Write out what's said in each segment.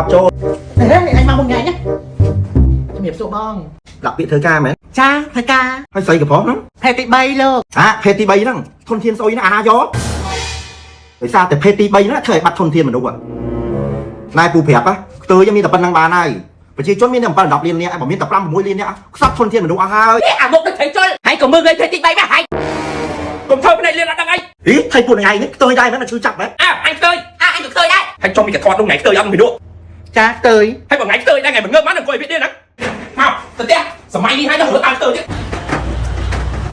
ត់ចូល ហេអញមកមុនថ្ងៃណាជំរាបសួរបង ដាក់ពាក្យធ្វើការមែន ចាធ្វើការ ហើយស្អីកំប្រុសហ្នឹង ភេទទី3លោក អាភេទទី3ហ្នឹងធនធានស្អុយហ្នឹងអាណាយកដោយសារតែភេទទី3ហ្នឹងធ្វើឲ្យបាត់ធនធានមនុស្សហ៎ណែពូប្រាប់ហ៎ខ្ទើយមានតែប៉ុណ្្នឹងបានហើយប្រជាជនមានតែ7 10លាននាក់បើមានតែ5 6លាននាក់ខ្សត់ធនធានមនុស្សអស់ហើយ អាមុខដូចត្រីជុលហើយក៏មើលងាយភេទទី3មកហើយកុំធ្វើភ្នែកលៀនអត់ដឹងអី ហីថៃពួកថ្ងៃនេះខ្ទើយដែរមែនឈឺចាប់មែន អើអញខ្ទើយអើអញក៏ខ្ទើយដែរហើយចុំមីកថតនោះថ្ងៃខ្ទើយអត់មីនោះ ចាខ្ទើយ ហើយបើថ្ងៃខ្ទើយដែរថ្ងៃមិនងើបមកអង្គុយវាទៀតហ្នឹងមកទៅផ្ទះសម័យនេះហើយដល់រើអាវខ្ទើយទៀត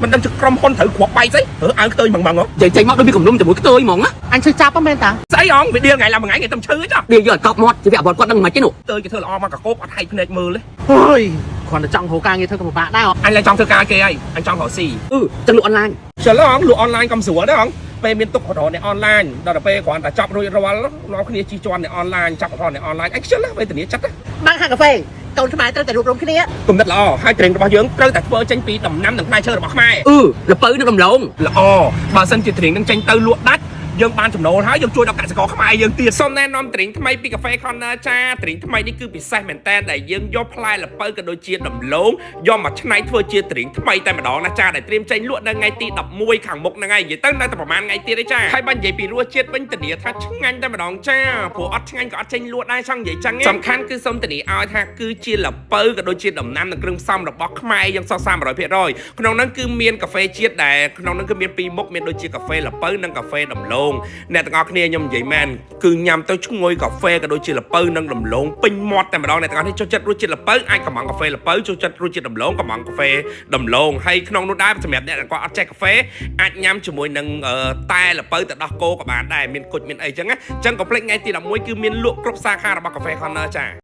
មិនដឹងជាក្រុមហ៊ុនត្រូវគ្រាប់បែកស្អីរើអាវខ្ទើយហ្មងហ្មង និយាយចេញមកដូចមានកំនុំជាមួយខ្ទើយហ្មងណា អញឈឺចាប់ហ្នឹងមែនតា ស្អីអងវាដៀលថ្ងៃឡើងមួយថ្ងៃគេទៅឈឺចុះ វាយកឲ្យកប់មាត់ជាវគ្គអវត្តគាត់ដឹងមិនទេនោះ ខ្ទើយគេធ្វើល្អមកកកោបអត់ហែកភ្នែកមើលទេ ហុយគ្រាន់តែចង់រកការងារធ្វើក៏ពិបាកដែរ អញឡើងចង់ធ្វើការគេហើយអញចង់រកស៊ី អឺចឹងលក់អនឡាញ ច្រឡងលក់អនឡាញកំស្រួលដែរអងពេលមានទុករកអ្នកអនឡាញដល់ទៅពេលគ្រាន់តែចាប់រួចរាល់នាំគ្នាជីជន់អ្នកអនឡាញចាប់រកអ្នកអនឡាញអញខ្ជិលវេទនាចិត្ត បាំងហាងកាហ្វេកូនខ្មែរត្រូវតែរួបរวมគ្នា គំនិតល្អហើយត្រេងរបស់យើងត្រូវតែធ្វើចេញពីដំណាំនិងផ្លែឈើរបស់ខ្មែរ អឺលពៅនឹងដំឡូង ល្អបើសិនជាត្រេងនឹងចេញទៅលក់ដាច់យើងបានចំណូលហើយយើងជួយដល់កសិករខ្មែរយើងទៀតសូមណែនាំត្រេងថ្មីពីកាហ្វេ Corner ចាត្រេងថ្មីនេះគឺពិសេសមែនតើដែលយើងយកផ្លែល្ពៅក៏ដូចជាដំឡូងយកមកច្នៃធ្វើជាត្រេងថ្មីតែម្ដងណាចាដែលត្រៀមចេញលក់នៅថ្ងៃទី11ខាងមុខហ្នឹងហើយនិយាយទៅនៅតែប្រហែលថ្ងៃទៀតទេចាហើយបើនិយាយពីរសជាតិវិញធានាថាឆ្ងាញ់តែម្ដងចាព្រោះអត់ឆ្ងាញ់ក៏អត់ចេញលក់ដែរចង់និយាយចឹងសំខាន់គឺសូមធានាឲ្យថាគឺជាល្ពៅក៏ដូចជាដំណាំនិងគ្រឿងផ្សំរបស់ខ្មែរយើងសុទ្ធសាធ100%ក្នុងហ្នឹងគឺមានកាហ្វេជាតិដែលក្នុងហ្នឹងគឺមានពីរមុខមានដូចជាកាហ្វេល្ពៅនិងកាហ្វេដំឡូងអ្នកទាំងអស់គ្នាខ្ញុំនិយាយមែនគឺញ៉ាំទៅឈ្ងុយកាហ្វេក៏ដូចជាល្ពៅនិងដំឡូងពេញមាត់តែម្ដងអ្នកទាំងអស់គ្នាចូលចិត្តរសជាតិល្ពៅអាចកំងកាហ្វេល្ពៅចូលចិត្តរសជាតិដំឡូងកំងកាហ្វេដំឡូងហើយក្នុងនោះដែរសម្រាប់អ្នកដែលគាត់អត់ចេះកាហ្វេអាចញ៉ាំជាមួយនឹងតែល្ពៅទៅដោះគោក៏បានដែរមានគុជមានអីចឹងណាចឹងកុំភ្លេចថ្ងៃទី11គឺមានលក់គ្រប់សាខារបស់កាហ្វេ Corner ចា។